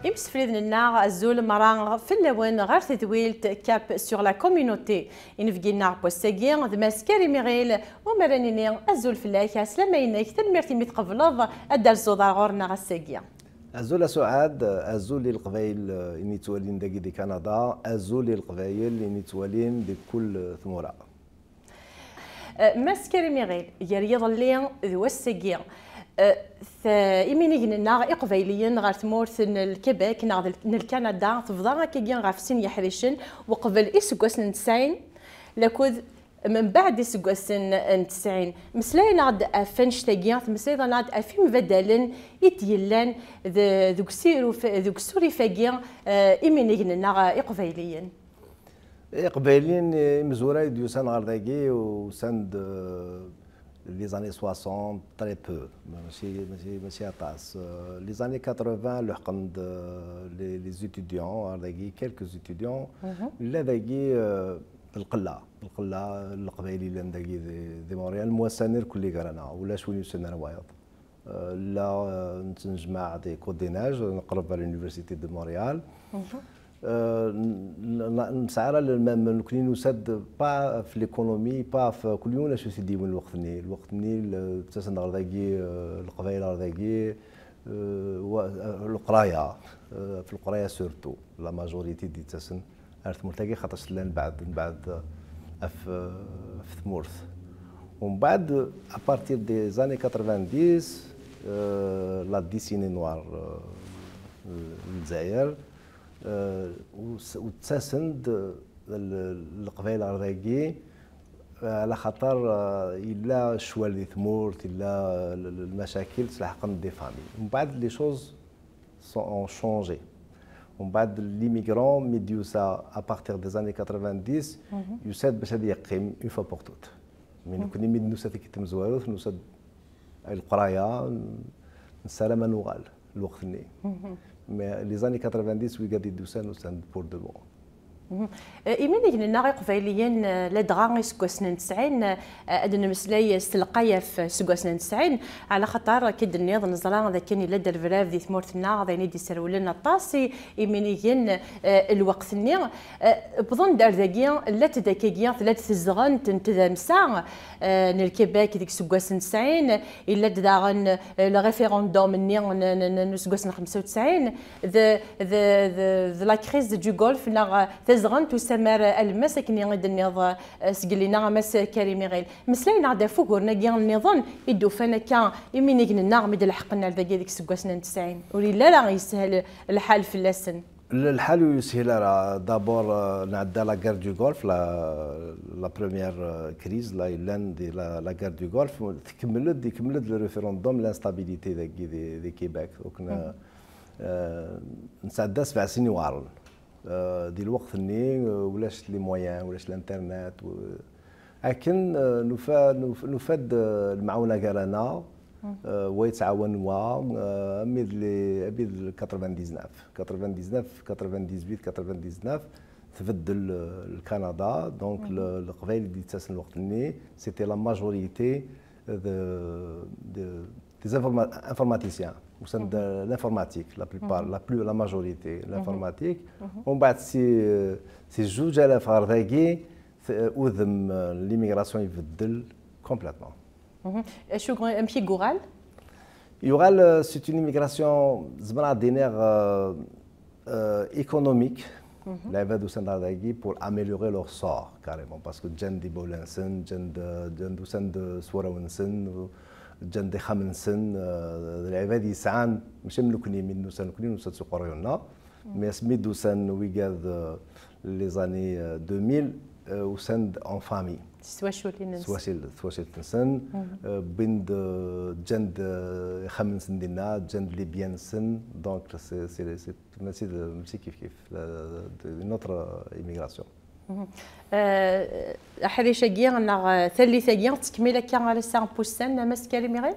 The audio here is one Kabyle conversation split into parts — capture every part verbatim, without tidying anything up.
Imsefliden-nneɣ, azul meṛṛa fell-awen ɣer tedwilt Cap sur la Communauté. Inebgi-nneɣ n wass-agi d Mass Karim Iɣil, u mi ara nini azul fell-ak, ɛeslama-inek, tanemmirt imi tqebleḍ ad d-terzuḍ ar ɣur-neɣ ass-agi. Azul a Suɛad, azul i Leqbayel, eh, i nettwalin dagi di Kanada, azul i Leqbayel i nettwalin di kul tmura. Eh, Mass Karim Iɣil, gar yiḍelli d wass-agi, eh, t-, iminigen-nneɣ iqbayliyen ɣer tmurt n Lkebek neɣ d, n Lkanada tebḍa akkagi ɣef sin yeḥricen, uqbel iseggasen n tesɛin, lakud membeɛd iseggasen n tesɛin. Meslay-aneɣ-d ɣef annect-agi, tmeslayeḍ-aneɣ-d ɣef imbaddalen i d-yellan d-, deg usiruf-, deg usurif-agi, eh, iminigen-nneɣ iqbayliyen. Iqbayliyen, eh, imezwura i d-yusan ɣer dagi, usan-d, eh, les années soixante, très peu. Mačči, mačči, mačči aṭas. Eh, les années quatre-vingts, luḥqen-d, eh, les, les étudiants ɣer dagi, quelques étudiants. Llan dagi, eh, lqella, lqella n Leqbayel i yellan dagi di, di Montréal, mwasan irkelli gar-aneɣ, ulac win yusan ar wayeḍ. Eh, la, eh, nettnejmaɛ di Côtes des Neiges, neqreb à l'Université de Montréal. Eh, n-, n-, n-, nesɛa ara le même, nekkni nusa-d pas f l'économie, pas f, kul yiwen acu t-id-yiwen lweqt-nni. Lweqt-nni, l-, ttasen ɣer dagi, eh, Leqbayel ɣer dagi, eh, wa-, eh, leqraya, eh, f leqraya surtout, la majorité d-ittasen ar tmurt-agi, xaṭer llan mbeɛd, mbeɛd ɣef, ɣef tmurt. Umbeɛd, à partir des années quatre-vingt-dix, euh, la décennie noire, euh, n Lezzayer, euh, u-, u-, ttasen-d l-, Leqbayel ɣer dagi, euh, ɛla xaṭer, euh, yella ccwal di tmurt, yella l-, l-, lmacakil, ttlaḥqen des familles. Umbeɛd, les choses sont, ont changé. Umbeɛd, l'immigrant, mi d-yusa à partir des années quatre-vingt-dix, yusa-d bac ad yeqqim une fois pour toutes. Mi nekkni mi d-nusa tikkelt tamezwarut, nusa-d i leqraya, nessaram ad nuɣal lweqt-nni. Mais les années quatre-vingt-dix, wigad i d-usan, usan-d pour de bon. Mhm. Eh, iminigen-nneɣ iqbayliyen, eh, ladɣa iseggasen n tesɛin, eh, ad nemmeslay s telqay ɣef iseggasen n tesɛin, ɛla xaṭer, akka i d-tenniḍ, neẓra d akken yella-d rrebrab di tmurt-nneɣ, d ayen i d-isrewlen aṭas i iminigen, eh, lweqt-nni. Eh, wwḍen-d ar dagi, llant-d akkagi, tella-d tezɣent n tdamsa, eh, n Lkebak deg iseggasen n tesɛin, yella-d daɣen, eh, le référendum-nni n, n, n, n useggas n xemsa u tesɛin, d, d, d, d la crise du Golfe, neɣ tazɣent usamar alemmas, akken i d-tenniḍ, eh, sgellin-aɣ a Mass Karim Iɣil. Meslay-aneɣ-d ɣef wuguren-agi nniḍen i d-ufan akka iminigen-nneɣ mi d-leḥqen ar dagi deg iseggasen n tesɛin. Ur yelli ara yeshel lḥal fell-asen. Lḥal ur yeshil ara. D'abord, eh, nɛedda la guerre du Golfe, la, la première, eh, crise, la yellan di la, la guerre du Golfe, tkemmel-d, ikemmel-d le référendum, l'instabilité dagi di, di Québec. Donc, n-, eh, nesɛedda sebɛ snin iweɛren. Eh, di lweqt-nni, eh, ulac les moyens, ulac l'internet, u-, akken, eh, nufa, nuf-, nufa-d, eh, lemɛawna gar-aneɣ, eh, wa yettɛawan wa, eh, armi d les, armi d quatre-vingt-dix-neuf. Quatre-vingt-dix-neuf, quatre-vingt-dix-huit, quatre-vingt-dix-neuf, tbeddel, eh, Lkanada, donc le, Leqbayel i d-yettasen lweqt-nni, c'était la majorité de, de, des informa-, informaticiens, usan-d de l'informatique, la plupart, la plus, la majorité, l'informatique. Umbeɛd si, si zuǧ alaf ɣer dagi, t-, udem, eh, l'immigration ibeddel complètement. Mhm. Acu, amek i yuɣal? Yuɣal, eh, c'est une immigration, zemreɣ ad d-iniɣ, eh, eh, économique. Lɛibad usan-d ɣer dagi pour améliorer leur sort, carrément, parce que ǧǧan-d imawlan-nsen, ǧǧan-d, ǧǧan-d, usan-d s warraw-nsen, ǧǧan-d ixxamen-nsen, eh, d lɛibad yesɛan, mačči am nekkni, mi d-nusa nekkni, nusa-d s uqerruy-nneɣ. Mais asmi d-usan wigad, eh, les années, eh, deux mille, eh, usan-d en famille. S twaculin-nsen. S twacil-, s twacult-nsen, eh, wwin-d, eh, ǧǧan-d, eh, ixxamen-nsen dinna, ǧǧan-d les biens-nsen, donc c'est, c'est, c'est Mačči d, mačči kif kif. La, d, une autre, euh, immigration. Mhm. Euh, aḥric-agi neɣ tallit-agi tettkemmil akka ar ass-a n wussan, a Mass Karim Iɣil?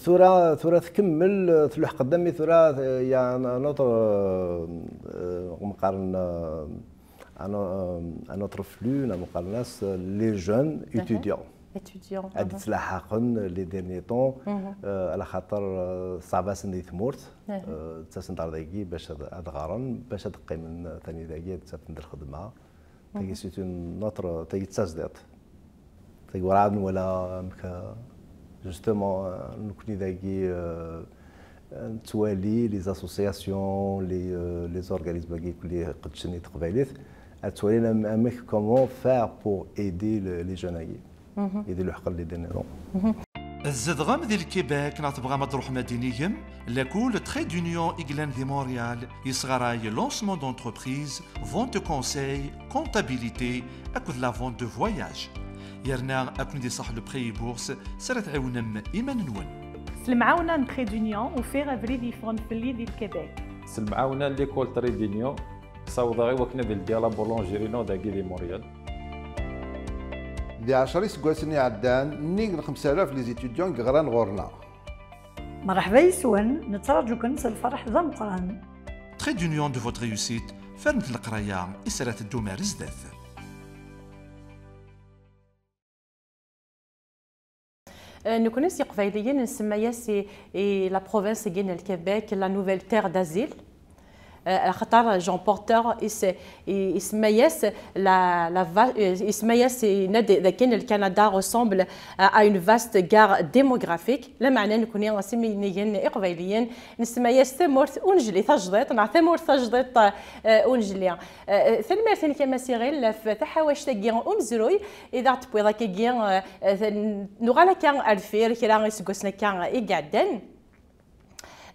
Tura, tura tkemmel, euh, tluḥeq-d armi tura, euh, il y a un, un autre, euh, euh, qqaren, euh, un, euh, un autre flux, neɣ qqaren-as, euh, les jeunes étudiants. Étudiants. Ad d-ttlaḥaqen les derniers temps, euh, ala xaṭer, euh, ṣṣɛeb-asen di tmurt, euh, ttasen-d ɣer dagi bac ad, ad ɣren, bac ad qqimen tani dagi, ad ttafen-d lxedma. Tagi, c'est une autre, tagi d tazdiṭ. Tagi werɛad nwala amek, euh, justement, euh, nekni dagi, euh, nettwali les associations, les, euh, les organismes-agi kulli iqeddcen i teqbaylit, ad ttwalin am-, amek, comment faire pour aider le, les jeunes-agi. Ad ilḥeq les derniers temps. Tzedɣem di Lkibek neɣ tebɣam ad d-truḥem ad d-inigem? Lakul Trait d'Union i yellan di Montréal yesɣaray lancement d'entreprise, vente de conseil, comptabilité akked la vente de voyage. Yerna ad ken-id-iṣaḥ le prêt et bourse s ara tɛiwnem iman-nwen. S lemɛawna n Trait d'Union, ufiɣ abrid yeffɣen fell-i di Lkibek. S lemɛawna n l'école Trait d'Union, ssawḍeɣ i wakken ad ldiɣ la boulangerie-inu dagi di Montréal. Di ɛecra iseggasen iɛeddan, nnig n xemsa alaf les étudiants i yeɣran ɣur-neɣ. Mṛeḥba yes-wen, nettraǧu-ken s lferḥ d ameqqran. Trait d'Union de votre réussite, fernet leqraya i s ara teddum ar zdat. Eh, nekkni s Iqbayliyen nsemma-yas i, i la province-agi n Lkebek la nouvelle terre d'asile. Eh, axaṭer Jean Porter is-, i-, isemma-yas la, la va-, eh, isemma-yas, yenna-d dakken Lkanada ressemble à, à une vaste guerre démographique. Lameɛna nekkni asmi nigen Iqbayliyen nsemma-yas tamurt unejli tajdiṭ, neɣ tamurt tajdiṭ, eh, unejli. Eh, tanemmirt-inek a Mass Iɣil ɣef taḥawact-agi umezruy i d aɣ-d-tewwiḍ akkagi, eh, eh, nuɣal akka ar deffir kra iseggasen akka i iɛeddan.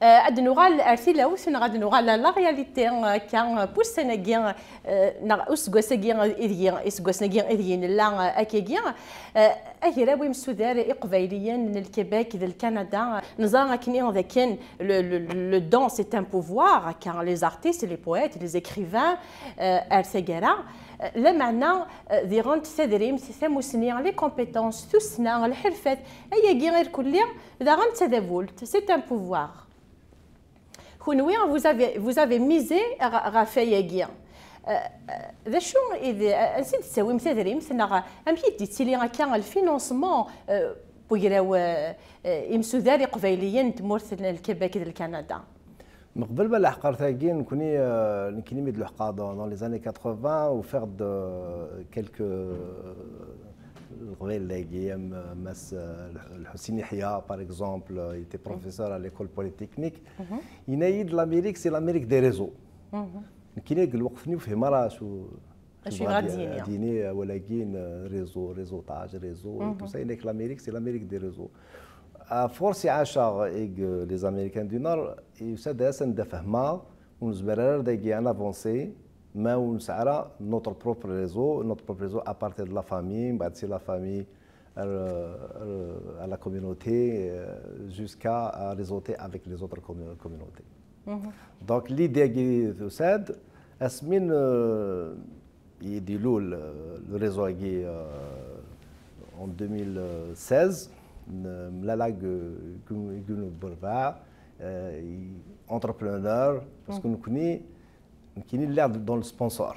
Eh, ad nuɣal ar tilawt neɣ ad nuɣal ar la réalité, eh, akka, eh, n wussan-agi, eh, neɣ useggas-agi ideg, iseggasen-agi ideg nella, eh, akkagi. Eh, agraw imsudar iqbayliyen n Lkebek d Lkanada, neẓra akken dakken le, le, le don c'est un pouvoir, akka les artistes, les poètes, les écrivains, eh, ar taggara, eh, lameɛna, eh, diɣen tadrimt, tamussni, les compétences, tussna, lḥirfat, ayagi irkelli, daɣen d tadabult, c'est un pouvoir. Kunwi, vous avez, vous avez misé ɣ-, ɣef ayagi. Euh, euh, d acu i d, ansi d-tettawim tadrimt, neɣ amek i d-yettili akka le financement, euh, n ugraw, euh, euh, imsudar iqbayliyen n tmurt n Lkebek d Lkanada? Meqbel ma leḥqer tagi, nekni, euh, nekni mi d-leḥqeɣ dans, dans les années quatre-vingts, ufiɣ-d, euh, quelques, euh, Lqbayel dagi, am, euh, Mass, euh, Lḥ-, Lḥusin Yeḥya, par exemple, euh, il était professeur à l'école polytechnique. Yenna-yi-d l'Amérique, c'est l'Amérique des réseaux. Nekkini deg lweqt-nni ur fhimeɣ ara acu, acu acu yebɣa yebɣa ad d-, ad d-yini. Ad yini awal-agi n, euh, réseau, réseautage, réseau et tout ça. Yenna-k l'Amérique, c'est l'Amérique des réseaux. À force i ɛaceɣ deg, euh, les Américains du Nord, yusa-d ass anda fehmeɣ ur nezmir ara dagi ad navansi ma ur nesɛi ara notre propre réseau, notre propre réseau à partir de la famille, mbeɛd si la famille, euh, euh, à la communauté, euh, jusqu'à, à réseauter avec les autres commu-, communautés. Donc, l'idée-agi tusa-d, asmi, euh, i d-ilul, euh, le réseau-agi, euh, en deux mille seize, n-, mlaleɣ g-, g-, g-, Burba, euh, i entrepreneur, parce que nekkni, nekkini lliɣ dans le sponsor.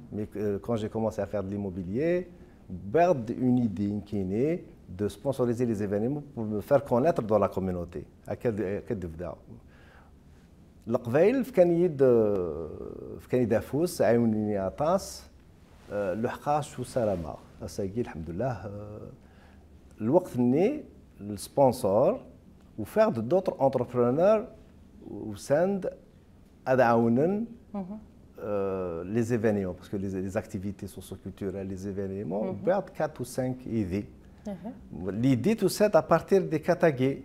Mais, euh, quand j'ai commencé à faire de l'immobilier, wwiɣ-d une idée nekkini de sponsoriser les événements pour me faire connaître dans la communauté. Akka d-, akka d-bdiɣ. Leqbayel fkan-iyi-d, euh, fkan-iyi-d afus, ɛiwnen-iyi aṭas. Euh, leḥqeɣ acu ssarameɣ. Ass-agi, lḥemdullah, euh, lweqt-nni, le sponsor, ufiɣ-d d'autres entrepreneurs usan-d ad ɛawnen, euh, les événements, parce que les, les activités socioculturelles, les événements, wwiɣ-d quatre ou cinq idées. L'idée tusa-d à partir des quatre-agi.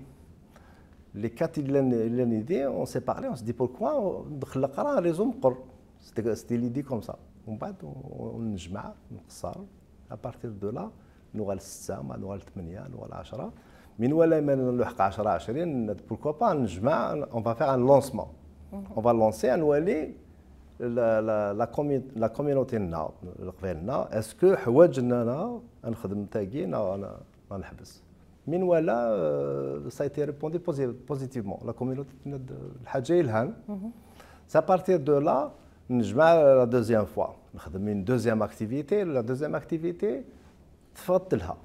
Les quatre i llan, i llan idées, on s'est parlé, on s'est dit pourquoi ur nxelleq ara un réseau meqqer. C'était, c'était l'idée comme ça. Umbeɛd, on, on nejmeɛ, nqeṣṣer. À partir de là, nuɣal setta, ma nuɣal tmenya, nuɣal ɛecra. Mi nwala iman-nneɣ nleḥq ɛecra, ɛecrin, nenna-d, pourquoi pas, nejmeɛ, on va faire un lancement. On va lancer, ad nwali la, la, la commu-, la communauté-nneɣ, leqbayel-nneɣ, est-ce que ḥwaǧen-aneɣ ad nexdem tagi, neɣ ad n-, ad neḥbes? Mi nwala, euh, ça a été répondu posi-, positivement. La communauté tenna-d, euh, lḥaǧa yelhan. C'est à partir de là, nejmeɛ la deuxième fois. Nexdem une deuxième activité. La deuxième activité, teffeɣ-d telha.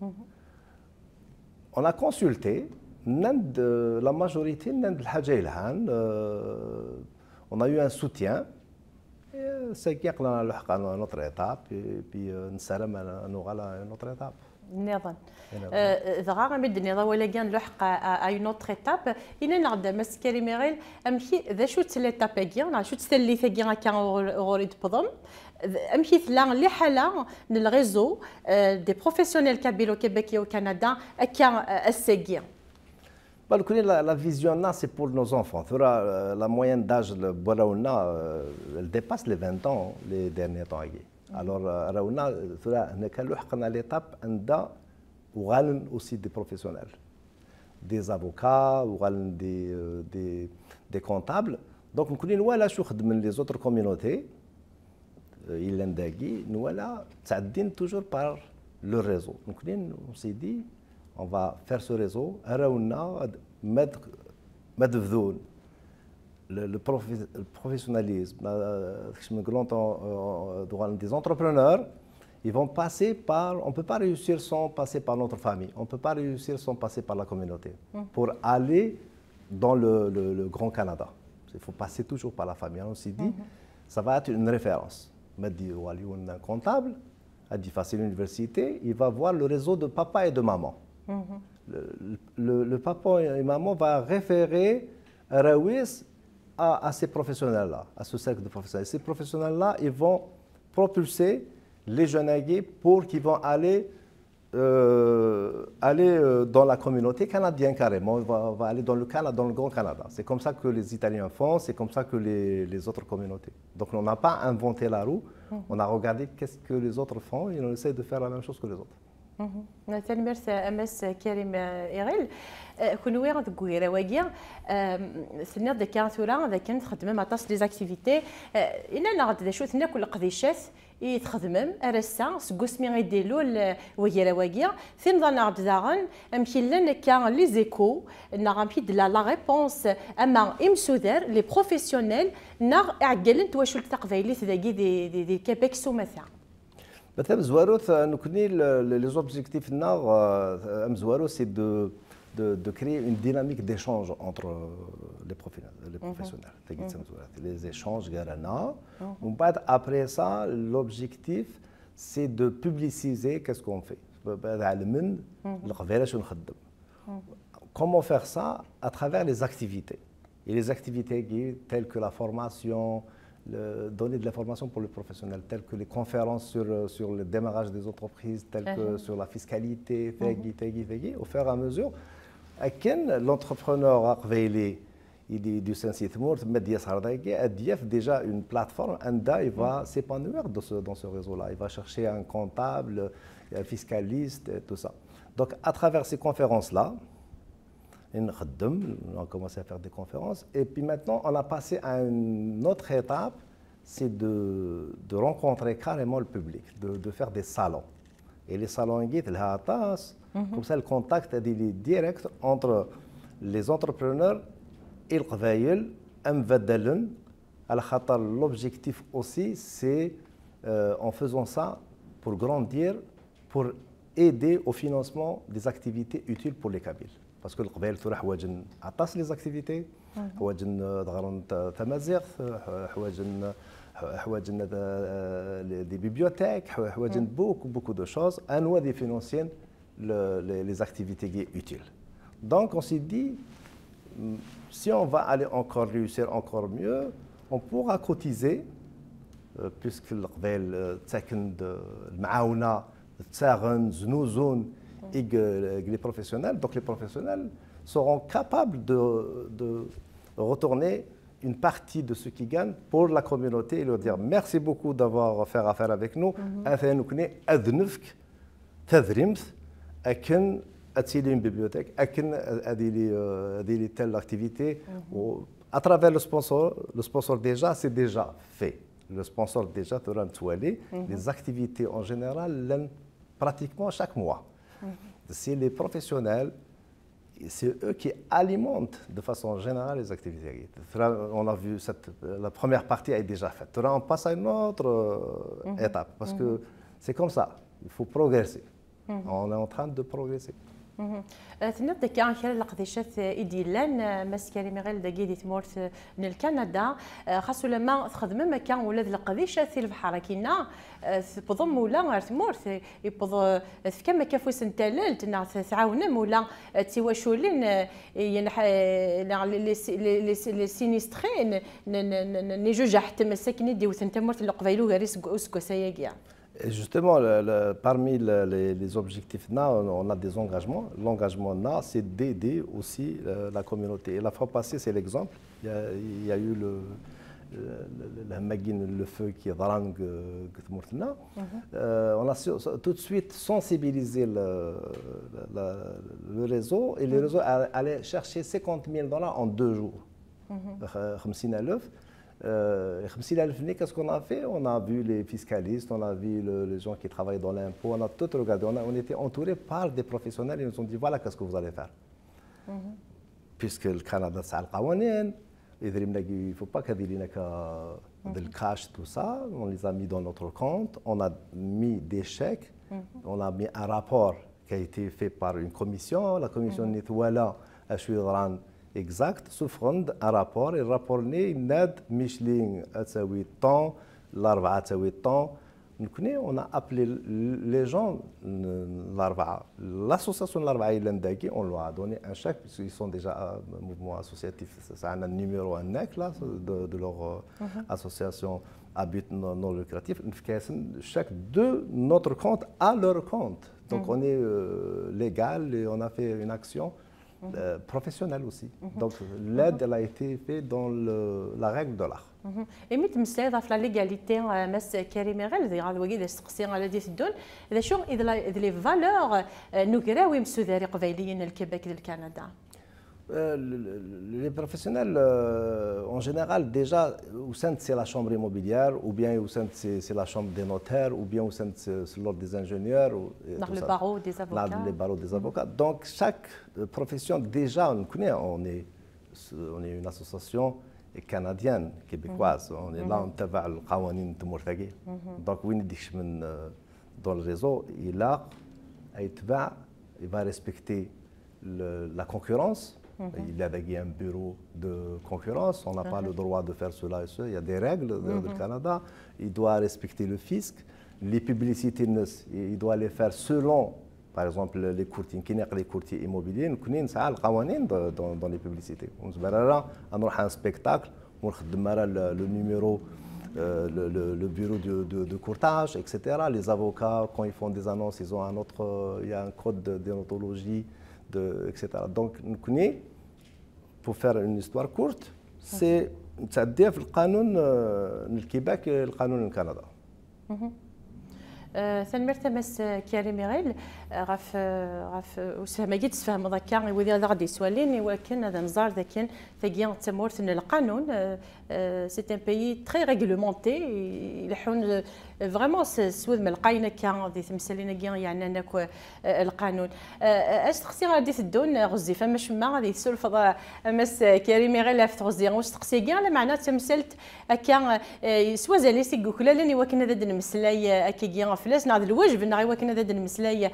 On a consulté, nnan-d, euh, la majorité nnan-d lḥaǧa yelhan, euh, on a eu un soutien. Et sagi aql-aɣ nluḥeq à une autre étape, et puis, euh, nessaram ad nuɣal à une autre étape. Nniḍen. Euh, dɣa, imi d-tenniḍ awal-agi, nluḥeq à, à, à une autre étape, ini-aneɣ-d, a Mass Karim Iɣil, amek i, d acu-tt l'étape-agi, neɣ acu-tt tallit-agi akka uɣur, uɣur i d-tewwḍem? Amek i tella liḥala n le réseau, euh, des professionnels kabylo-québécois au Canada, akka, euh, ass-agi? Bon, nekkni, la, la vision-nneɣ, c'est pour nos enfants. Tura, euh, la moyenne d'âge n warraw-nneɣ, euh, elle dépasse les vingt ans, les derniers temps-agi. Alors, euh, arraw-nneɣ, tura, hna kan luḥqen à l'étape anda uɣalen aussi des professionnels, des avocats, uɣalen des, euh, des, des comptables. Donc, nekkni nwala acu xeddmen les autres communautés, euh, yellan dagi, nwala ttɛeddin toujours par le réseau. Nekkni, on s'est dit, on va faire ce réseau, arraw-nneɣ, ad, ma d, ma d-bdun le, le profi-, le professionnalisme, euh, des entrepreneurs, ils vont passer par, on peut pas réussir sans passer par notre famille, on peut pas réussir sans passer par la communauté pour aller dans le, le, le Grand Canada. Il faut passer toujours par la famille. Alors on s'est dit, ça va être une référence. Ma d-yuɣal yiwen comptable, ad d-yeffeɣ si l'université, il va voir le réseau de papa et de maman. Le, le, le papa et maman va référer arraw-is à, à ces professionnels-là, à ce cercle de professionnels. Ces professionnels-là, ils vont propulser les jeunes aguets pour qu'ils vont aller, euh, aller, euh, dans la communauté canadienne carrément. On va, on va aller dans le Canada, dans le Grand Canada. C'est comme ça que les Italiens font, c'est comme ça que les, les autres communautés. Donc on n'a pas inventé la roue, on a regardé qu'est-ce que les autres font et on essaie de faire la même chose que les autres. Tanemmirt a Mass Karim, euh, Iɣil. Euh, kunwi deg ugraw-agi, euh, tenniḍ-d akka tura d akken txeddmem aṭas des activités. Euh, ini-aneɣ-d d acu-ten akk leqdicat i txedmem ar ass-a, seg wasmi i d-ilul, euh, wagraw-agi. Tenniḍ-aneɣ-d daɣen amek i llan akka les échos, neɣ amek i d-tella la réponse, ama imsuder, les professionnels, neɣ iɛeggalen n twacult taqbaylit dagi di, di, di Québec s umata. Ma tamezwarut, euh, nekkni, le, le, les objectifs-nneɣ, euh, amezwaru, c'est de, de, de créer une dynamique d'échange entre, euh, les profil-, les professionnels. Tagi d tamezwarut. Les échanges gar-aneɣ. Umbeɛd, après ça, l'objectif, c'est de publiciser qu'est-ce qu'on fait. Ad ɛelmen Leqbayel acu nxeddem. Comment faire ça? À travers les activités. Et les activités qui, telles que la formation, le, donner de l'information pour les professionnels, telles que les conférences sur, euh, sur le démarrage des entreprises, telles que sur la fiscalité, tagi, tagi, tagi, au fur et à mesure, akken l'entrepreneur aqbayli, il est du sens, il est mort, mais il y a déjà une plateforme, anda il va s'épanouir dans ce, dans ce réseau-là. Il va chercher un comptable, un fiscaliste, et tout ça. Donc, à travers ces conférences-là, et nxeddem, on a commencé à faire des conférences. Et puis maintenant, on a passé à une autre étape, c'est de, de rencontrer carrément le public, de, de faire des salons. Et les salons, comme ça, le contact est direct entre les entrepreneurs et le Leqbayel, am vadalen, à la khatar, l'objectif aussi, c'est, euh, en faisant ça, pour grandir, pour aider au financement des activités utiles pour les Kabyles. Parce que Leqbayel tura ḥwaǧen aṭas les activités, ḥwaǧen, euh, ad ɣren ta-, tamaziɣt, euh, ḥwaǧen, ḥwaǧen, euh, les, des bibliothèques, ḥwaǧen beaucoup, beaucoup de choses. Anwa ad ifinancyen le, les, les activités qui est utiles. Donc on s'est dit, mm, si on va aller encore réussir encore mieux, on pourra cotiser, euh, puisque Leqbayel, euh, ttaken-d, euh, lemɛawna, ttaɣen, znuzun, ig, euh, les professionnels. Donc les professionnels seront capables de, de retourner une partie de ce qu'ils gagnent pour la communauté et leur dire merci beaucoup d'avoir fait affaire avec nous. Atan nekkni ad nefk tadrimt akken ad tili une bibliothèque, akken ad, ad yili, euh, ad yili telle activité. Ou, à travers le sponsor, le sponsor déjà, c'est déjà fait. Le sponsor déjà, tura nettwali, les activités en général, llan pratiquement chaque mois. C'est les professionnels, c'est eux qui alimentent de façon générale les activités. Tura, on a vu cette, la première partie est déjà faite. Tura, on passe à une autre, euh, étape parce que c'est comme ça, il faut progresser. On est en train de progresser. Tenniḍ-d akka kra n leqdicat i d-yellan, Mass Karim Iɣil, dagi di tmurt n Lkanada. Xas ulamma txedmem akka ula d leqdicat i lebḥer akkinna, tewwḍem ula ar tmurt, yewweḍ, tefkam akka afus n tallelt neɣ tɛawnem ula d tiwaculin, les sinistrés n ijuj aḥettem akken i d-iwten tamurt n Leqbayel ugar useggas-agi. Et justement, le, le, parmi le, les, les, objectifs, là, on a des engagements. L'engagement, là, c'est d'aider aussi euh, la communauté. Et la fois passée, c'est l'exemple. Il y a, il y a eu le, le, le, le feu qui est dans euh, on a tout de suite sensibilisé le, le, le réseau et le réseau allait chercher cinquante mille dollars en deux jours. خمسين ألف. Euh, qu'est-ce qu'on a fait? On a vu les fiscalistes, on a vu le, les gens qui travaillent dans l'impôt, on a tout regardé. On, a, on était entouré par des professionnels, ils nous ont dit voilà qu'est-ce que vous allez faire. Puisque le Canada, c'est le qawanin, il ne faut pas qu'il y ait de cash, tout ça. On les a mis dans notre compte, on a mis des chèques, on a mis un rapport qui a été fait par une commission. La commission nettoie là, je suis exact, souffrant un rapport, et le rapport n'est net, Micheline, tant, l'arba, tant. Donc, on a appelé les gens, l'arba, l'association l'arba, on leur a donné un chèque, puisqu'ils sont déjà un mouvement associatif, c'est un numéro un là, de, de leur euh, association à but non, non lucratif, chaque de notre compte à leur compte. Donc on est euh, légal et on a fait une action euh, professionnelle aussi. Donc l'aide, elle a été faite dans le, la règle de l'art. Et mi tmeslayeḍ ɣef la légalité, Mass Karim Iɣil, dɣa d wagi d asteqsi ara d-iteddun, d acu i d la- d les valeurs n ugraw imsudar iqbayliyen n Lkebak d Lkanada? Euh, le- le- les professionnels, euh, en général, déjà, au sein de c'est la chambre immobilière, ou bien au sein de c'est c'est la chambre des notaires, ou bien au sein de c'est- c'est l'ordre des ingénieurs, ou, et Dans tout le ça. barreau des Là, avocats. les barreaux des avocats. Donc, chaque euh, profession, déjà, on connaît, on est, on est une association canadienne, québécoise. On est là, on تبع القوانين تمورتاكي. Donc, وين يديكش من euh, dans le réseau, il a, il va respecter le- la concurrence. Il y a un bureau de concurrence, on n'a pas le droit de faire cela et cela. Il y a des règles de- du Canada. Il doit respecter le fisc. Les publicités, il doit les faire selon, par exemple, les courtiers, كي نقري les courtiers immobiliers, نكون نسعى القوانين de- dans, dans les publicités. ونجبر راه نروح à un spectacle, ونخدم راه le, le numéro, euh, le, le- le bureau de, de- de courtage, et cetera. Les avocats, quand ils font des annonces, ils ont un autre, euh, il y a un code de déontologie, de, et cetera. Donc, نكون, pour faire une histoire courte, c'est نتعديها في القانون آه، الكيباك، القانون الكندا. Tanemmirt a Mass Karim Iɣil ɣef ɣef usefhem-agi d-tesfehmeḍ akka i wid ad aɣ-d-yeswalin, i wakken ad nẓer d akken tagi d tamurt n lqanun. C'est un pays très réglementé, ileḥḥun vraiment s wudem lqayen akka di temsalin-agi yeɛnan akk lqanun. Asteqsi ara d-iteddun, ɣezzif am acemma, ad yi-tessurfeḍ a Mass Karim Iɣil ɣef teɣzi n usteqsi-agi, lameɛna d tamsalt akka s wazal-is i yuklalen i wakken ad d-nemmeslay akkagi fell-as, neɣ d lwajeb-nneɣ i wakken ad d-nemmeslay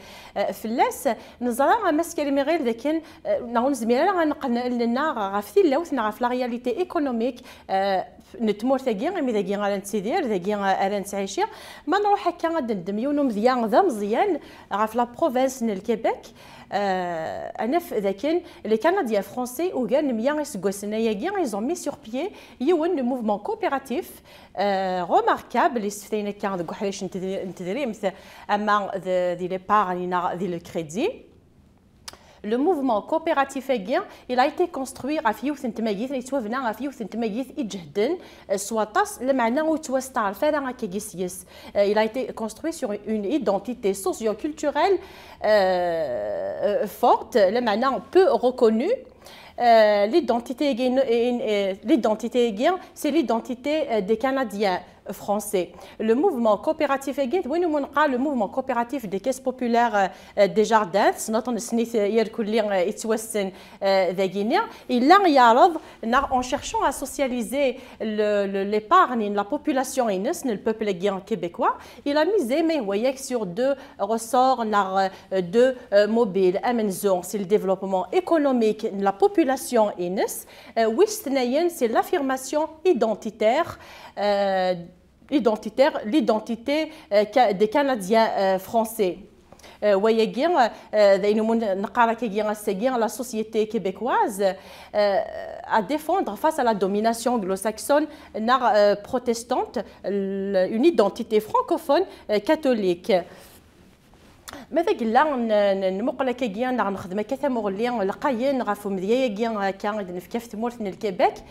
fell-as. Neẓra a Mass Karim Iɣil d akken neɣ ur nezmir ara ad neqqen allen-nneɣ ɣef tilawt neɣ ɣef la réalité économique n tmurt-agi, imi dagi ara nettidir, dagi ara nettɛici. Ma nruḥ akka ad d-neddem yiwen umedya d ameẓyan ɣef la province n Lkebek, ad naf d akken les Canadiens français ugar n mya iseggasen ayagi, ils ont mis sur pied yiwen n mouvement coopératif remarquable, isseftayen akka deg uḥric n tedrimt ama di l'épargne neɣ di le crédit. Le mouvement coopératif-agi, il a été construit ɣef yiwet n tmagit, yettwabna ɣef yiwet n tmagit iǧehden s waṭas, lameɛna ur yettwasteɛref ara akkagi s-yes. Il a été construit sur une identité socio-culturelle forte, lameɛna peu reconnue. L'identité-agi, c'est l'identité des Canadiens français. Le mouvement coopératif agi d win umi neqqar le mouvement coopératif des caisses populaires, euh, des jardins, tessneḍ, nessen-it irkelli, euh, yettwassen, euh, dagini. Yella yeɛreḍ, neɣ en cherchant à socialiser le, le, l'épargne n la population ines, n le peuple agi québécois, il a misé, mais voyez, sur deux ressorts, neɣ, euh, deux, euh, mobiles. Amenzu, c'est le développement économique de la population ines, euh, wis tnayen, c'est l'affirmation identitaire, euh, identitaire, l'identité, euh, ca-, des Canadiens, euh, français. Euh, wayagi, euh, d ayen umi neqqar akkagi ass-agi, la société québécoise, euh, à défendre face à la domination anglo-saxonne, neɣ, euh, protestante, l-, une identité francophone, euh, catholique. Ma d agella n-, n-, nmuqel akkagi, neɣ nexdem akka tamuɣli lqayen ɣef umedya-agi akka i d-nefka ɣef tmurt n Lkebek,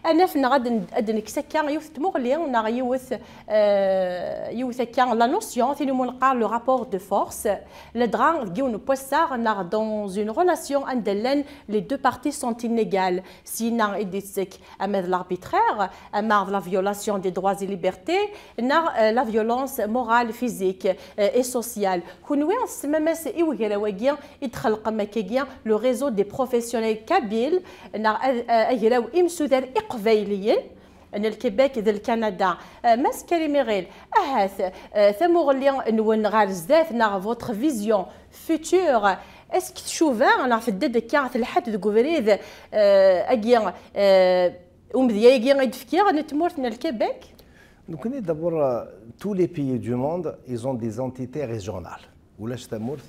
ad naf neɣ ad n-, ad d-nekkes akka yiwet n tmuɣli neɣ yiwet, euh, yiwet akka la notion, tin umi neqqar le rapport de force, ladɣa deg yiwen n wassaɣ neɣ dans une relation anda llan les deux parties sont inégales, syin i d-yettekk ama d l'arbitraire, ama d la violation des droits et libertés, neɣ, euh, la violence morale, physique, euh, et sociale. Kunwi tessmam-as i wegraw-agi i d-txelqem akkagi, le réseau des professionnels kabyles, neɣ a-, a-, agraw imsuder iqbayliyen n Lkebek d Lkanada. Euh, Mass Karim Iɣil, ahat, euh, tamuɣli-nwen ɣer zdat, neɣ votre vision future, est-ce que tcuba neɣ tedda-d akka telḥa-d deg ubrid, euh, agi, euh, umedya-agi i d-fkiɣ n tmurt n Lkebek? Donc, d'abord, euh, tous les pays du monde, ils ont des entités régionales. Ulac tamurt,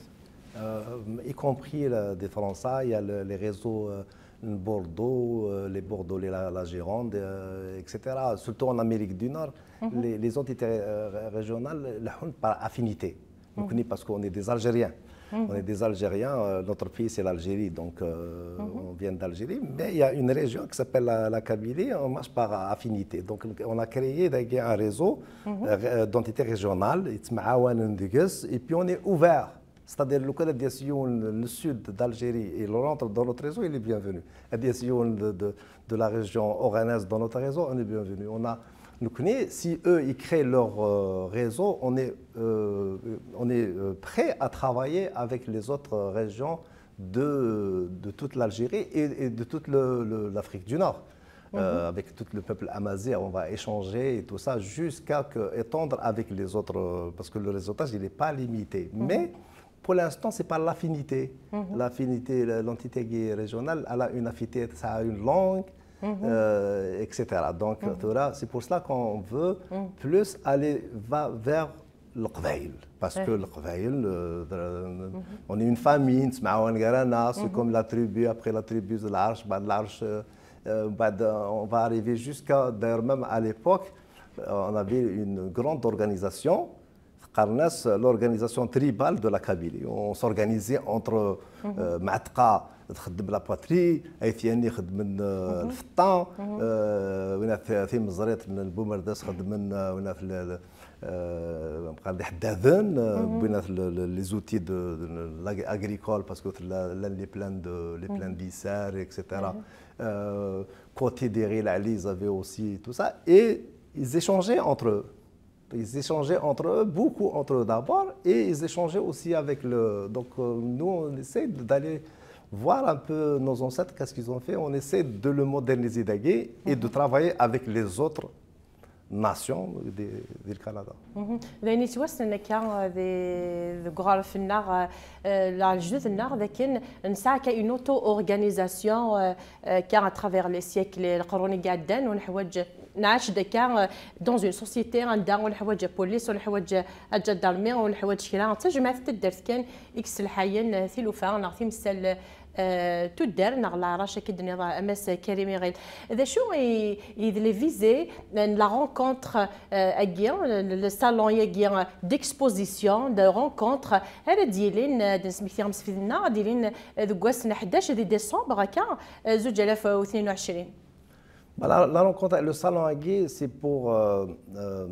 euh, y compris la, de France, il y a le, les réseaux, euh, Bordeaux, euh, les Bordelais, la, la Gironde, euh, et cetera. Surtout en Amérique du Nord, les, les entités, euh, régionales, elles sont par affinité. Donc, parce qu'on est des Algériens. On est des Algériens, euh, notre pays c'est l'Algérie, donc, euh, on vient d'Algérie. Mais il y a une région qui s'appelle la, la Kabylie, on marche par affinité. Donc on a créé d'ailleurs un réseau, euh, d'entités régionales, et puis on est ouvert. C'est-à-dire, le collègue de le sud d'Algérie, il rentre dans notre réseau, il est bienvenu. Et de, de, de la région oranaise dans notre réseau, on est bienvenu. On a Donc, si eux, ils créent leur, euh, réseau, on est, euh, on est, euh, prêt à travailler avec les autres régions de, de toute l'Algérie et, et de toute le- le- l'Afrique du Nord. Euh, avec tout le peuple amazigh, on va échanger et tout ça, jusqu'à que, étendre avec les autres, euh, parce que le réseautage, il n'est pas limité. Mais pour l'instant, c'est pas l'affinité. L'affinité, la- l'entité qui est régionale, elle a une affinité, ça a une langue, euh, et cetera. Donc, tura, c'est pour cela qu'on veut plus aller va- vers le Qbaïl. Parce que le Qbaïl, euh, euh, on est une famille, نتسمعوا عن قرانا, c'est comme la tribu, après la tribu, c'est l'arche, بعد l'arche, euh, euh, بعد, euh, on va arriver jusqu'à, d'ailleurs même à l'époque, euh, on avait une grande organisation, قالناس l'organisation tribale de la Kabylie. On s'organisait entre, euh, معتقة تخدم la poterie, عثياني يخدم، آه، الفطة، آه، وين ث-، ثيمزريط، البومرداس خدمن، آه، وين ث-، ال- ال- آه، بقى عندي حدادن، آه، بين ث-، ال- ال- les outils de, de l'ag-, agricole, parce que la, la, les plants de, les plants d'Issar, et cetera. Euh, côté des Ril Ali, ils avaient aussi tout ça. Et ils échangeaient entre eux. Ils échangeaient entre eux, beaucoup entre eux d'abord, et ils échangeaient aussi avec le. Donc, euh, nous, on essaie de- d'aller voir un peu nos ancêtres, qu'est-ce qu'ils ont fait. On essaie de le moderniser d'agir et de travailler avec les autres nations de, du Canada. D ayen yettwassnen akka, euh, di- deg uɣref-nneɣ, euh, la lejdud-nneɣ, d akken nesɛa akka une auto-organisation, euh, euh, akka à travers les siècles, leqrun i iɛeddan, ur neḥwaǧ, nɛac-d akka, euh, dans une société anda ur neḥwaǧ la police, ur neḥwaǧ la gendarmerie, ur neḥwaǧ kra, d tajmaɛt n taddart kan i yesselḥayen, euh, tilufa neɣ timsal, euh, tuddar neɣ leɛrac, akka i d-tenniḍ a Mass Karim Iɣil. D acu i, i d les visées n la rencontre, euh, agi, le, le salon-agi, euh, d'exposition, de rencontre, ara d-yilin, euh, d-nesmekti ɣef usfid-nneɣ, ad d-yilin, euh, deg wass n ḥdac di décembre, akka, euh, zuǧ alaf u tnin u ɛecrin. Voilà, la rencontre, le salon agi, c'est pour, euh, euh,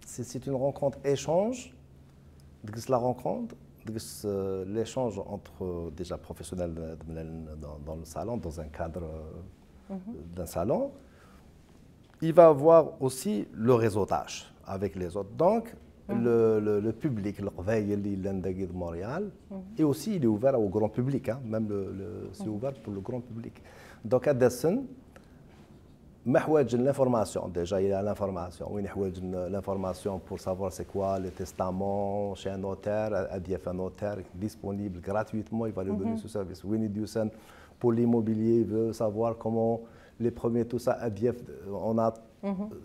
c'est c'est une rencontre échange, deg la rencontre, deg, euh, l'échange entre, euh, déjà professionnels de- de- dans, dans le salon, dans un cadre, euh, d'un salon. Il va avoir aussi le réseautage. avec les autres. Donc, le, le, le public, le Qbayel, il est de Montréal, et aussi il est ouvert au grand public, hein, même le, le- c'est ouvert pour le grand public. Donc, ad asen, ma ḥwaǧen l'information, déjà il y a l'information, oui, ḥwaǧen l'information pour savoir c'est quoi le testament chez un notaire, ad yaf un notaire disponible gratuitement, il va lui donner ce service. Oui, ad yusan pour l'immobilier, il veut savoir comment les premiers, tout ça, ad yaf, on a,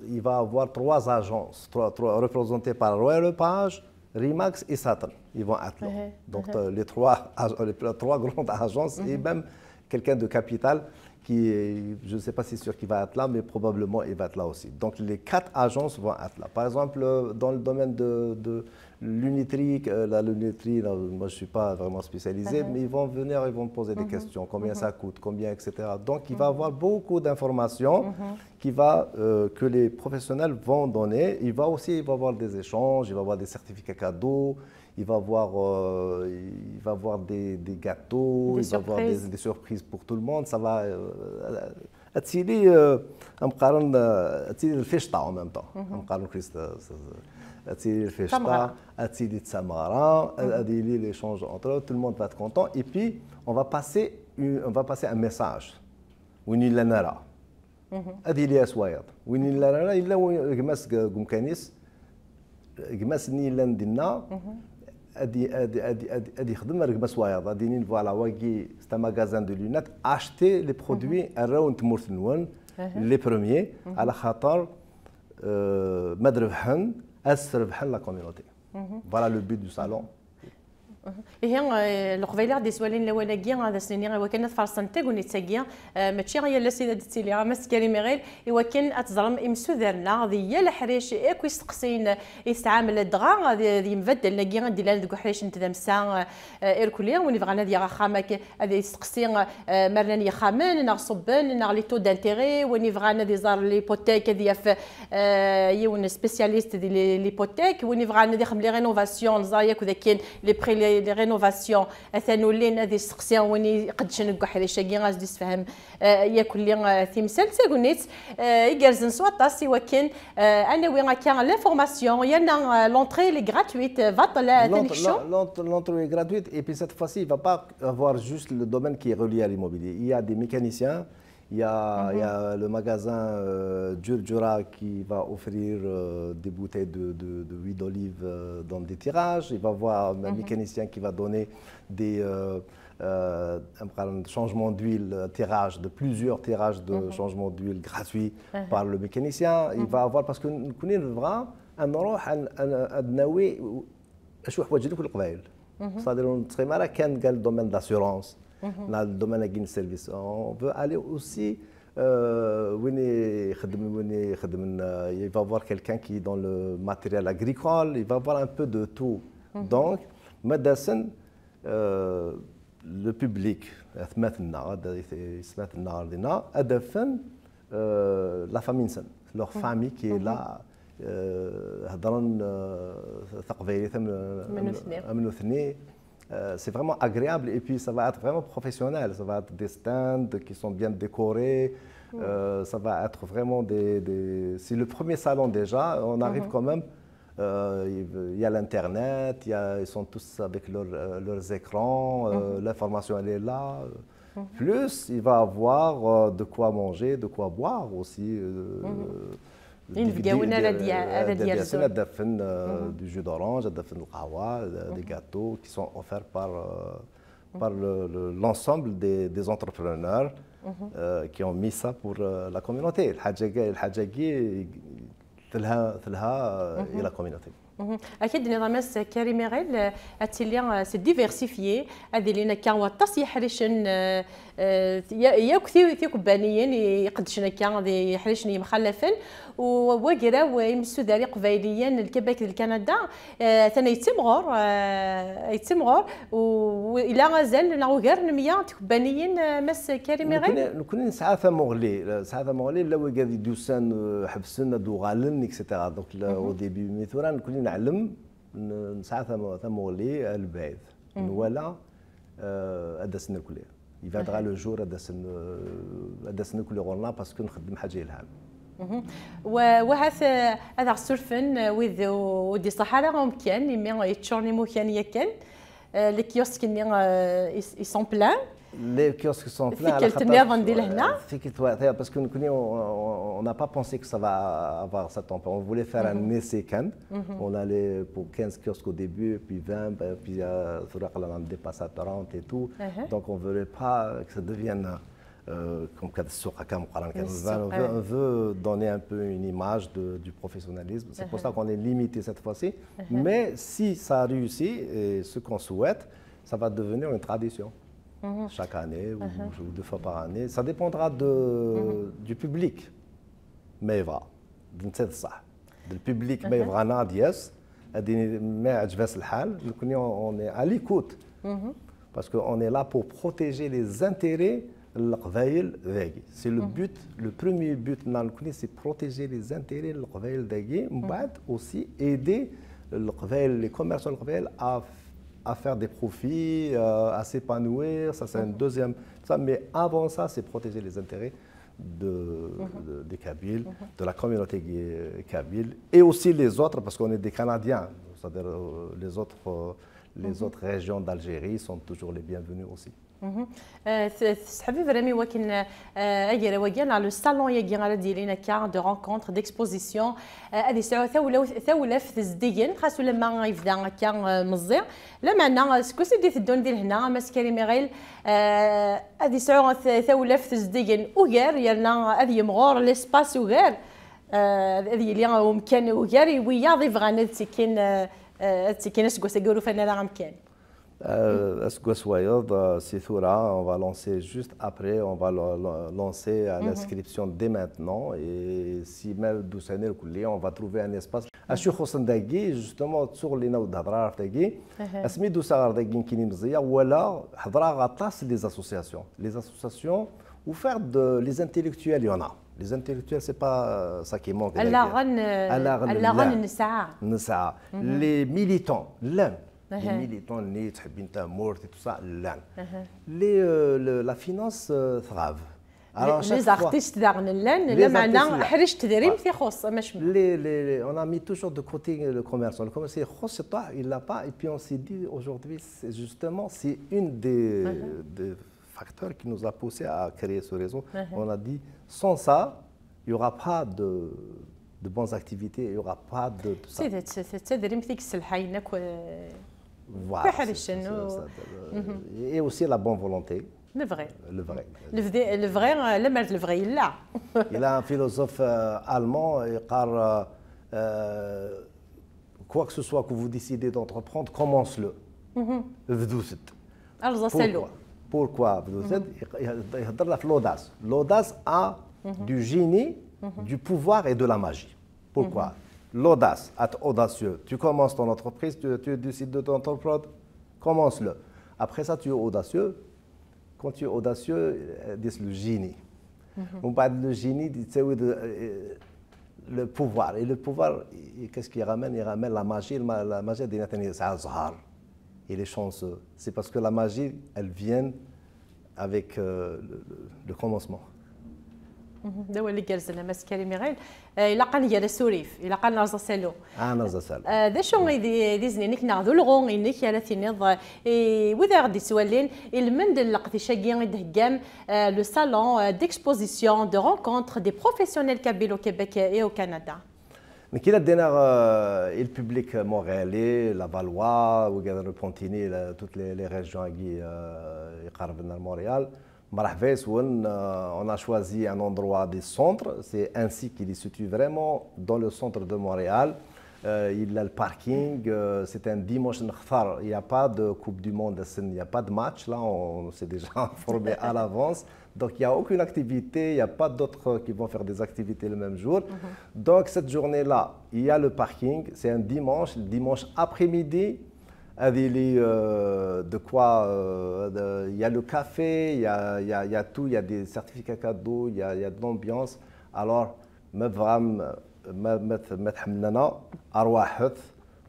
il va avoir trois agences, trois, trois, représentées par Royal Lepage, Remax et Saturn. Ils vont être là. Donc, euh, les trois, ag- les trois grandes agences et même quelqu'un de capital qui, est- je ne sais pas si c'est sûr qu'il va être là, mais probablement il va être là aussi. Donc, les quatre agences vont être là. Par exemple, euh, dans le domaine de, de l'unitrique, euh, la lunetterie, là, moi je ne suis pas vraiment spécialisé, mais ils vont venir, ils vont me poser des questions, combien ça coûte, combien, et cetera. Donc, il va avoir beaucoup d'informations qui va, euh, que les professionnels vont donner. Il va aussi, il va avoir des échanges, il va avoir des certificats cadeaux, il va avoir, euh, il va avoir des, des gâteaux, Des il va avoir des, surprises. Des surprises pour tout le monde. Ça va, euh, ad tili, euh, ad nqaren, euh, ad tili lficṭa en même temps. Ad nqaren Christ, euh, ad tili lficṭa, Tameɣra. Ad tili d tameɣra, ad ad yili l'échange entre eux, tout le monde va être content. Et puis, on va passer, une- on va passer un message. Win yellan ara. Ad yili ass wayeḍ. Win yellan ara, yella win- gma-s deg umkan-is, gma-s-nni yellan dinna, ad y- ad- ad- ad- ad yexdem ar gma-s wayeḍ. Ad yinin, voilà, wagi, c'est un magasin de lunettes, achetez les produits, arraw n tmurt-nwen, les premiers, ala xaṭer, euh, ma d-rebḥen, ad srebḥen la communauté. Voilà le but du salon. Ihi, eh, Leqbayel i ɣ-d-yeswalin lawan-agi, ad asen-iniɣ i wakken ad farsent tagnit-agi, eh, mačči yal ass i d ad d-ttiliɣ, a Mass Karim Iɣil, i wakken ad teẓrem imsudar-nneɣ di yal aḥric akk isteqsiyen i tesɛam, ladɣa d d yimbaddalen-agi i d-illan deg uḥric n tdamsa, eh, irkelli, win ibɣan ad yaɣ axxam ak-, ad yesteqsi, eh, ma rnan yexxamen, neɣ ṣubben, neɣ les taux d'intérêt, win ibɣan ad iẓer l'hypothèque, ad yaf, eh, yiwen spécialiste di les- l'hypothèque, win ibɣan ad ixdem les rénovations, neẓra yakk d akken les prix, les, les rénovations, atan ulin, ad yesteqsi win iqeddcen deg uḥric-agi, ad s-d-yessefhem, eh, yakk-lli, eh, timsal d tagnit, eh, igerrzen s waṭas i wakken, eh, ad nawi akka l'information, yerna, eh, l'entrée elle est gratuite, eh, baṭel, eh, atan L'entrée kečč. l'en- l'entrée- l'entrée est gratuite et puis cette fois-ci, il ne va pas avoir juste le domaine qui est relié à l'immobilier. Il y a des mécaniciens, il y a, il y a le magasin euh, Djurdjura qui va offrir euh, des bouteilles de, de- de huile d'olive euh, dans des tirages. Il va avoir un mécanicien qui va donner des euh, euh, un changements d'huile, euh, tirage, de plusieurs tirages de changement d'huile gratuits par le mécanicien. Il va avoir, parce que nous نروح à, à, à ناوي شو حوايج لك القبائل. C'est-à-dire نتخيل ما كان قال le domaine d'assurance, dans le domaine de service. On veut aller aussi euh, وين يخدم وين يخدم, euh, il va voir quelqu'un qui est dans le matériel agricole, il va voir un peu de tout. Donc, مداسن, euh, le public, atmaten-nneɣ, ad- atmaten-nneɣ ɣer dinna, ad afen, euh, la famille-nsen, leur famille qui est là, euh, heddren, euh, taqbaylit am, Am nutni. Am nutni. Euh, c'est vraiment agréable et puis ça va être vraiment professionnel. Ça va être des stands qui sont bien décorés. Euh, ça va être vraiment des, des- C'est le premier salon déjà. On arrive quand même. Euh, il y a l'internet, il y a- ils sont tous avec leur- euh, leurs écrans. Euh, l'information, elle est là. Plus, il va avoir euh, de quoi manger, de quoi boire aussi. Euh, Inebgawen ara d-ya- ara d-yerzen. Ad afen, euh, du jus d'orange, ad afen lqahwa, euh, des gâteaux qui sont offerts par, euh, par le- le- l'ensemble des, des entrepreneurs euh, qui ont mis ça pour euh, la communauté. الحاجة الحاجة تلها تلها إلى la communauté. Akka d-nniḍ a Mass Karim Iɣil, eh, ad tili, eh, c'est diversifié, ad ilin akka waṭas yeḥricen, eh, eh, ya- yakk ti- tikebbaniyin iqeddcen akka di yeḥricen yemxalafen, u wagraw, eh, imsudar iqbayliyen, le Québec d Canada, eh, atan yettimɣur, eh, yettimɣur, u ila azal neɣ ugar n mya tikebbaniyin, eh, Mass Karim Iɣil? Nekkni nekkni nesɛa tamuɣli, nesɛa tamuɣli, la wigad i d-yusan, eh, ḥebsen ad uɣalen, et cetera. Donc, la- au début, mais tura nekkni neɛlem, n- nesɛa tam- tamuɣli ar lbɛid. Nwala, eh, ad d-asen nekkni. Yebɛed ɣer le jour ad d-asen, eh, ad d-asen nekkni ɣur-neɣ parce que nxeddem ḥaǧa yelhan. Wa- wahat eh, ad aɣ-surfen eh, wid ur d-iṣaḥ ara umkan imi yeččuren imukan yakan. Eh, les kiosques-nni eh, ils ils sont pleins. Les kiosques sont pleins. Tikkelt nniḍen di lehna. Parce que nous, on n'a pas pensé que ça va avoir cette ampleur. On voulait faire un essai quand. On allait pour quinze kiosques au début, puis vingt, puis euh, on a dépassé à trente et tout. Donc on ne voulait pas que ça devienne euh, comme كذا السوق هكا مقران كذا. On veut, on veut donner un peu une image de- du professionnalisme. C'est pour ça qu'on est limité cette fois-ci. Mais si ça réussit, et ce qu'on souhaite, ça va devenir une tradition. Chaque année ou, ou deux fois par année. Ça dépendra de, du public. Mais voilà. Le public, mais vraiment, yes. Mais on est à l'écoute. Parce qu'on est là pour protéger les intérêts de l'Qbaïl. C'est le but, le premier but, c'est protéger les intérêts de l'Qbaïl. Aussi aider l'Qbaïl, les commerçants de l'Qbaïl à, à faire des profits, euh, à s'épanouir. Ça, c'est un deuxième. Ça, mais avant ça, c'est protéger les intérêts de, de- des Kabyles, de la communauté kabyle, et aussi les autres, parce qu'on est des Canadiens, c'est-à-dire euh, les autres, euh, les autres régions d'Algérie sont toujours les bienvenues aussi. Tesseḥbibremt i wakken agraw-agi neɣ le salon-agi ara d-yilin akka de rencontre, d'exposition, ad yesɛu tawlaft zeddigen, xas ulamma yebda akka meẓẓi. Lameɛna seg wass i d-iteddun di lehna, a Mass Karim Iɣil, ad yesɛu tawlaft zeddigen ugar, yerna ad yemɣur l'espace ugar, ad yili umkan ugar i wiyaḍ ibɣan ad ttekkin, ad ttekkin aseggas-agi ur ufan ara amkan. Aseggas wayeḍ, si tura, on va lancer juste après, on va lancer l'inscription dès maintenant, et si mal d-usan irkelli, on va trouver un espace. Acu ixuṣṣen dagi, justement, ttuɣ lina ur d-hedreɣ ara ɣef dagi. Asmi d-usaɣ ɣer dagi nekkini meẓẓiyeɣ, walaɣ, hedreɣ aṭas les associations. Les associations, ou faire de, les intellectuels, il y en a. Les intellectuels, c'est pas ça qui manque. Allaɣen nesɛa. Nesɛa. Les militants, llan. Les militants, nni ttḥebbin tamurt et tout ça, llan. Les, euh, le- la finance, euh, tɣab. Les artistes daɣen llan, lameɛna ḥric tedrimt ixuṣṣ, ma cemma. Les, les, les- on a mis toujours de côté le commerçant. Le commerçant, il n'a pas. Et puis on s'est dit, aujourd'hui, c'est justement, c'est une des, des facteurs qui nous a poussé à créer ce réseau. On a dit, sans ça, il n'y aura pas de, de bonnes activités, il n'y aura pas de, de ça. Tidet, d tadrimt i yesselḥayen akk. Voilà, c'est- c'est- c'est- c'est- Et aussi la bonne volonté. Lebɣi. Lebɣi. Lebɣi, lemmer d lebɣi yella. Il y a un philosophe euh, allemand, il dit, euh, euh, quoi que ce soit que vous décidez d'entreprendre, commence-le. Bdut-t. Rẓ asalu. Pourquoi bdut-t? Il dit l'audace. L'audace a du génie, du pouvoir et de la magie. Pourquoi? L'audace, être audacieux. Tu commences ton entreprise, tu, tu décides de t'entreprendre, commence-le. Après ça, tu es audacieux. Quand tu es audacieux, euh, dis le génie. Le génie, c'est euh, le pouvoir. Et le pouvoir, qu'est-ce qu'il ramène? Il ramène la magie. La magie, c'est un zhar. Il est chanceux. C'est parce que la magie, elle vient avec euh, le, le, le commencement. D awal igerrzen a Mass Karim Iɣil. Ilaq ad nger asurif, ilaq ad nerẓ asalu. Ad nerẓ asalu. D acu i d izen-inek neɣ d ulɣu-inek ara tiniḍ i wid ara ɣ-d-ittwalin ilmend n leqdic-agi i d-theggam, le salon d'exposition de rencontre des professionnels kabyles au Québec et au Canada? Nekkini ad d-iniɣ euh, il public montréalais, lavallois, ou le Pontini, toutes les, les régions qui euh, iqerben ar Montréal. Marhaba yes-wen, euh, on a choisi un endroit du centre, c'est ainsi qu'il est situé vraiment dans le centre de Montréal. Euh, il a le parking, euh, c'est un dimanche, il n'y a pas de Coupe du Monde, il n'y a pas de match, là on s'est déjà informé à l'avance. Donc il n'y a aucune activité, il n'y a pas d'autres qui vont faire des activités le même jour. Donc cette journée-là, il y a le parking, c'est un dimanche, dimanche après-midi, il y a de quoi, euh, il y a le café, il y a, il y a, il y a tout, il y a des certificats cadeaux, il y a, il y a de l'ambiance. Alors, ma tebɣam, ma, ma, ma tḥemmlem, arwaḥet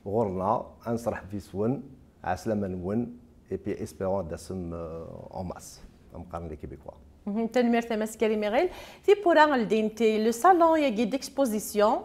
ɣur-neɣ, ad nserreḥ yes-wen, ɛeslama-nwen, et puis espérons ad d-tasem euh, en masse, am qqaren les Québécois. Tanemmirt a Mass Karim Iɣil. Tiwwura ldint le salon-agi d'exposition,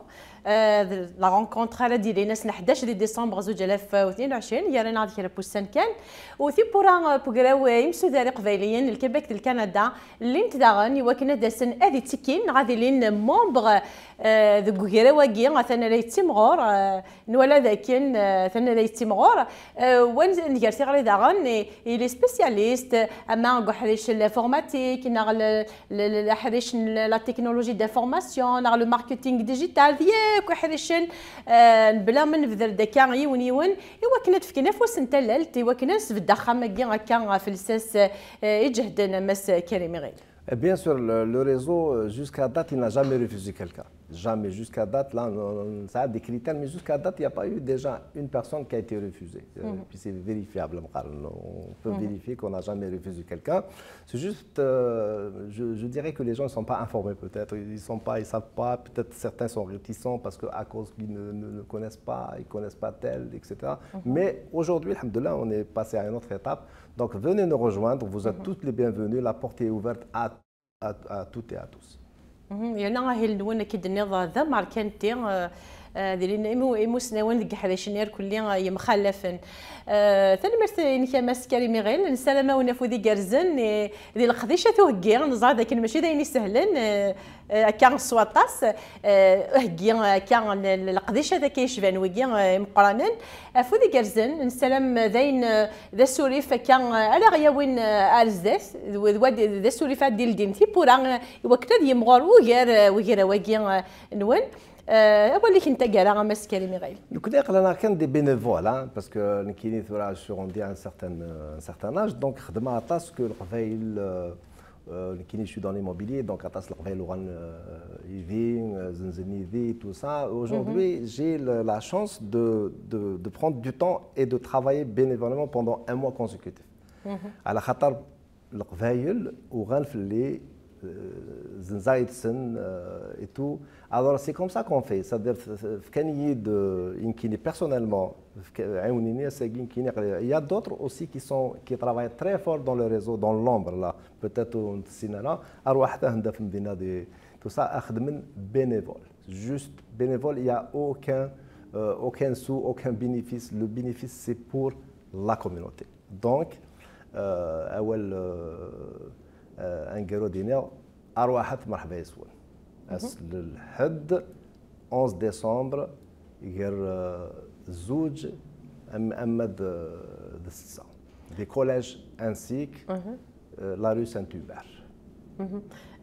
euh, de la rencontre ara d-yilin ass n ḥdac di décembre zuǧ alaf u tnin u ɛecrin, yerna ad kra n wussan kan. U tiwwura, euh, n ugraw, euh, imsuddar iqbayliyen n Québec d Canada, llint daɣen i wakken ad asen ad ittekkin neɣ ad ilin membre, euh, deg ugraw-agi, atan ara yettimɣur, euh, nwala dakken, euh, atan ara yettimɣur, euh, wa n-, nger tiɣri daɣen, i, i les spécialistes, ama deg uḥric n l'informatique, neɣ le, le, le, aḥric n la technologie d'information, neɣ le marketing digital, d yakk iḥricen, euh, bla ma nebder-d akka yiwen yiwen, i wakken ad fken afus n tallalt, i wakken ad nesbedd axxam-agi akka ɣef lsas, euh, iǧehden a Mass Karim Iɣil. Et bien sûr, le, le réseau, euh, jusqu'à date, il n'a jamais refusé quelqu'un. Jamais. Jusqu'à date, là, on, on, ça a des critères, mais jusqu'à date, il n'y a pas eu déjà une personne qui a été refusée. Euh, puis c'est vérifiable, on peut vérifier qu'on n'a jamais refusé quelqu'un. C'est juste, euh, je, je dirais que les gens ne sont pas informés peut-être, ils sont pas, ils savent pas, peut-être certains sont réticents parce que à cause qu'ils ne, ne, ne connaissent pas, ils connaissent pas tel, et cetera. Mais aujourd'hui, alhamdoulilah, on est passé à une autre étape. Donc venez nous rejoindre, vous êtes toutes les bienvenues, la porte est ouverte à, à, à toutes et à tous. Mhm. Yerna ahil-nwen, akka d-tenniḍ, d amerkanti, euh, euh, d ilin imu-, imusnawen deg iḥricen irkelli, euh, yemxalafen. Euh, tanemmirt-inek a Mass Karim Iɣil, nessaram-awen afud igerrzen, eh, di leqdicat uheggi, neẓra dakken mačči d ayen isehlen, euh, euh, akka s waṭas, euh, uheggi akka n, n leqdicat akka yecban wigi, euh, imeqqranen. Afud igerrzen, nessaram d ayen, eh, d asurif akka, eh, ara ɣ-yawin, eh, ar zdat, d, d, d asurif ad d-ildin tiwwura, eh, i wakken ad yimɣur ugar, eh, ugraw-agi, eh, nwen. Eh, awal-ik n taggara a Mass Karim Iɣil. Nekkni aql-aneɣ kan des bénévoles, hein, parce que nekkini tura je suis rendu à un certain, euh, un certain âge, donc xedmeɣ aṭas que Leqbayel, euh, Euh, nekkini, je suis dans l'immobilier, donc aṭas n Leqbayel uɣalen, euh, yid-i, euh, zenzen yid-i, tout ça. Aujourd'hui, j'ai le, la chance de, de, de prendre du temps et de travailler bénévolement pendant un mois consécutif. Ɛla xaṭer Leqbayel uɣalen fell-i, euh, zenzeɣ yid-sen, euh, et tout. Alors, c'est comme ça qu'on fait. C'est-à-dire, f-, f-, fkan-iyi-d, euh, nekkini personnellement, fk-, ɛiwnen-iyi ass-agi, nekkini aql-, il y a d'autres aussi qui sont, qui travaillent très fort dans le réseau, dans l'ombre, là. Peut-être ur nessin ara, arwaḥ anda f Medina di, tout ça, xedmen bénévole. Juste bénévole, il y a aucun, euh, aucun sou, aucun bénéfice. Le bénéfice, c'est pour la communauté. Donc, euh, awal, euh, euh, aneggaru ad d-iniɣ, arwaḥ-, merḥba yes-wen. Ass n lḥedd, onze décembre, gar, euh, zuǧ am-, ama d, d ssetta. Des collèges ainsi que, euh, la rue Saint-Hubert.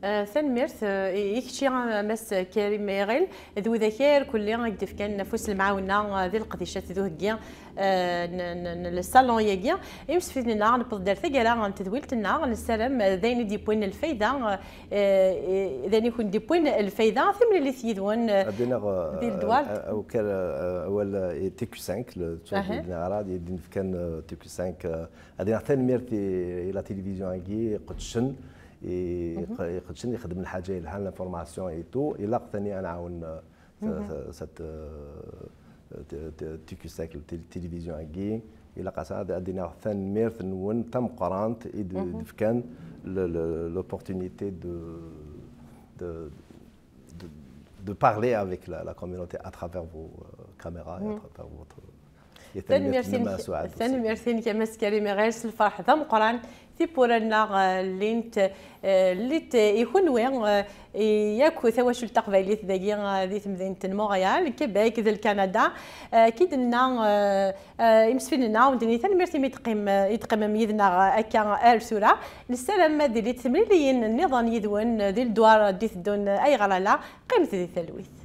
Euh, tanemmirt, euh, i, i kečči, a Mass Karim Iɣil, d widak irkelli i k-d-ifkan afus n lemɛawna, euh, di leqdicat d uheggi, euh, n, n, n le salon-agi. Imsefiden-nneɣ, newweḍ-d ar taggara n tedwilt-nneɣ, nessaram, euh, d ayen i d-yewwin lfayda, euh, euh, d ayen i kent-d-yewwin lfayda, timlilit yid-wen, euh, ad d-iniɣ, euh, di ledwar. Euh, awal, euh, awal, euh, i T Q cinq, le, ad d-iniɣ ara, d, d-nefkan, euh, T Q cinq, euh, ad iniɣ tanemmirt i, i la télévision-agi, iqeddcen, i, iqeddcen, ixeddmen lḥaǧa yelhan, l'information et tout, ilaq tani ad nɛawen, euh, t-, t-, cette, euh, t-, t-, T Q cinq, la tél-, télévision-agi, ilaq-as ad, ad iniɣ tanemmirt-nwen tameqqrant i d-, d-fkan le, le, l'opportunité de, de, de, de parler avec la, la communauté à travers vos, euh, caméras et à travers votre, et tanemmirt-nnem a Suɛad aussi. Tanemmirt-inek a Mass Karim Iɣil, s lferḥ d ameqqran. Tiwwura-nneɣ, eh, llint, eh, llint, eh, i kunwi, eh, i yakk tawacult taqbaylit dagi, eh, di temdint n Montréal, Québec, d Lkanada. Eh, ki d-nenna, eh, eh, imsefiden-nneɣ, ur d-nini tanemmirt imi d-teqqim, eh, i d-teqqimem yid-neɣ, eh, akka ar tura. Nessaram ad d-ilint temliliyin nniḍen yid-wen, eh, di ledwar d-iteddun, eh, ayɣer ala, qqimet di talwit.